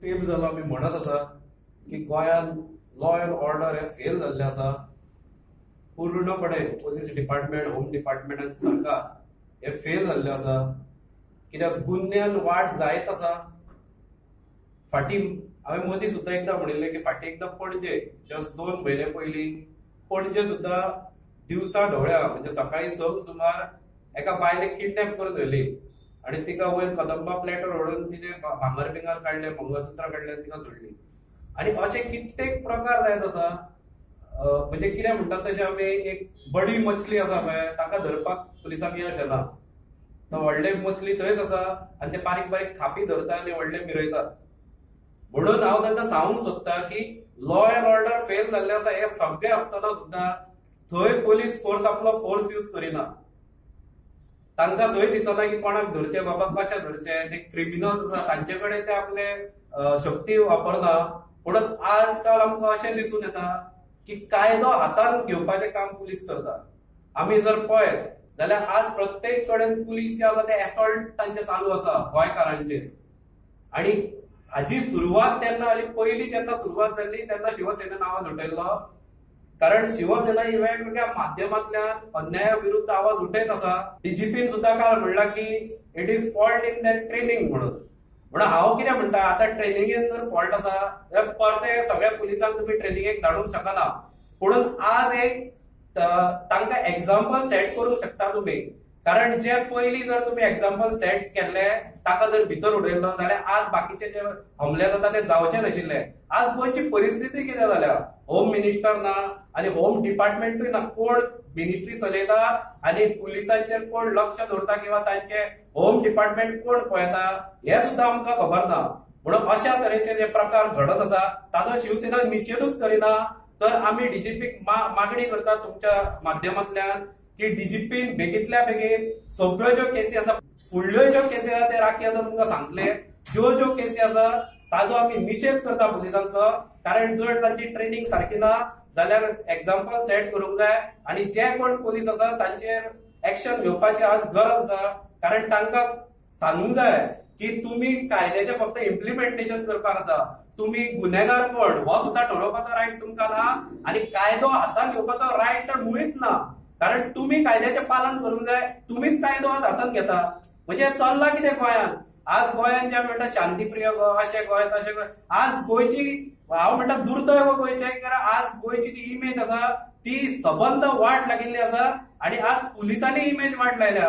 तेप जालो आमी म्हणत आसा की गोंयांत लॉ अँड ऑर्डर हे फेल जाल्ले आसा. पूर्णपणे पोलीस डिपार्टमेंट, होम डिपार्टमेंट आनी सरकार हे फेल जाल्ले आसा. कित्याक गुन्यांत वाड जायत आसा. फाटीं हांवें मदीं सुद्दां एकदां म्हणिल्लें की फाटीं एकदां पणजे जस्ट 2 म्हयने पयलीं पणजे सुद्दां दिवसा ढवळ्या म्हणजे सकाळी 6 सुमार एका बायलेक किडनॅप करून व्हेली आनी तिका वयर कदंबा प्लॅटर व्हरून तिचे भांगर बिंगर काडले, मंगळसूत्र काडले आनी तिका सोडली. आनी अशे कित्येक प्रकार जायत आसा. म्हणजे कितें म्हणटात तशें आमी एक बडी मछली आसा पळय ताका धरपाक पुलिसांक यश येना. तो व्हडले मछली थंयच आसा आनी ते बारीक बारीक खापी धरता आनी व्हडले मिरयतात. म्हणून हांव तांकां सांगूंक सोदता की लॉ अँड ऑर्डर फेल जाल्ले आसा हे सगळे आसतना सुद्दां थंय पोलीस फोर्स आपलो फोर्स यूज करिना. तांकां थंय दिसना की कोणाक धरचे बाबा, कशें धरचे, जे क्रिमिनल्स आसा तांचे कडेन ते आपले शक्ती वापरना. पूण आजकाल आमकां अशें दिसून येता की कायदो हातान घेवपाचें काम पुलीस करता. आमी जर पळयत जाल्यार आज प्रत्येक कडेन पुलीस जे आसा ते एसॉल्ट तांचे चालू आसा गोंयकारांचेर. आनी हाजी सुरवात तेन्ना जाली, पयली जेन्ना सुरवात जाल्ली तेन्ना शिवसेनेन आवाज उठयल्लो. कारण शिवसेना ही वेगवेगळ्या माध्यमांतल्यान अन्याया विरुद्ध आवाज उठयत आसा. डीजीपीन सुद्दां काल म्हणलां की it is fault in that training म्हणून. म्हणून हांव कितें म्हणटा, आतां ट्रेनिंगेन जर फॉल्ट आसा जाल्यार परते सगळ्या पुलिसांक तुमी ट्रेनिंगेक धाडूंक शकना. पूण आज एक तांकां एग्जाम्पल सेट करूंक शकता तुमी. कारण जे पयलीं जर तुमी एग्जाम्पल सेट केल्ले ताका जर भितर उडयल्लो जाल्यार आज बाकीचे जे हमले जाता ते जावचे नाशिल्ले. आज गोंयची परिस्थिती कितें जाल्या, होम मिनिस्टर ना आनी होम डिपार्टमेंटूय ना. कोण मिनिस्ट्री चलयता आनी पुलिसांचेर कोण लक्ष दवरता किंवा तांचे होम डिपार्टमेंट कोण पळयता हे सुद्दां आमकां खबर ना. म्हणून अशा तरेचे जे प्रकार घडत आसा ताजो शिवसेना निशेधूच करिना. तर आमी डीजीपीक मागणी करता तुमच्या माध्यमांतल्यान की डीजीपीन बेगीतल्या बेगीन सगळ्यो ज्यो केसी आसा, फुडल्यो ज्यो केसी आसा ते राखी आतां तुमकां सांगतले, ज्यो ज्यो केसी आसा ताजो आमी निशेध करता पुलिसांचो. कारण जर तांची ट्रेनिंग सारकी ना जाल्यार एग्जाम्पल सेट करूंक जाय आनी जे कोण पोलीस आसा तांचेर एक्शन घेवपाची आज गरज आसा. कारण तांकां सांगूंक जाय की तुमी कायद्याचें फक्त इम्प्लिमेंटेशन करपाक आसा, तुमी गुन्हेगार कोण हो सुद्दां ठरोवपाचो रायट तुमकां ना आनी कायदो हातांत घेवपाचो रायट तर मुळीच ना. कारण तुमी कायद्याचें पालन करूंक जाय, तुमीच कायदो आज हातांत घेता. म्हणजे चल्ला कितें गोंयांत आज? गोंयांत जे म्हणटा शांतीप्रिय गोंय, अशें गोंय तशें गोंय, आज गोंयची हांव म्हणटा दुर्दैव गोंयचें. कारण आज गोंयची जी इमेज आसा ती सबंद वाट लागिल्ली आसा आनी आज पुलिसांनी इमेज वाट लायल्या.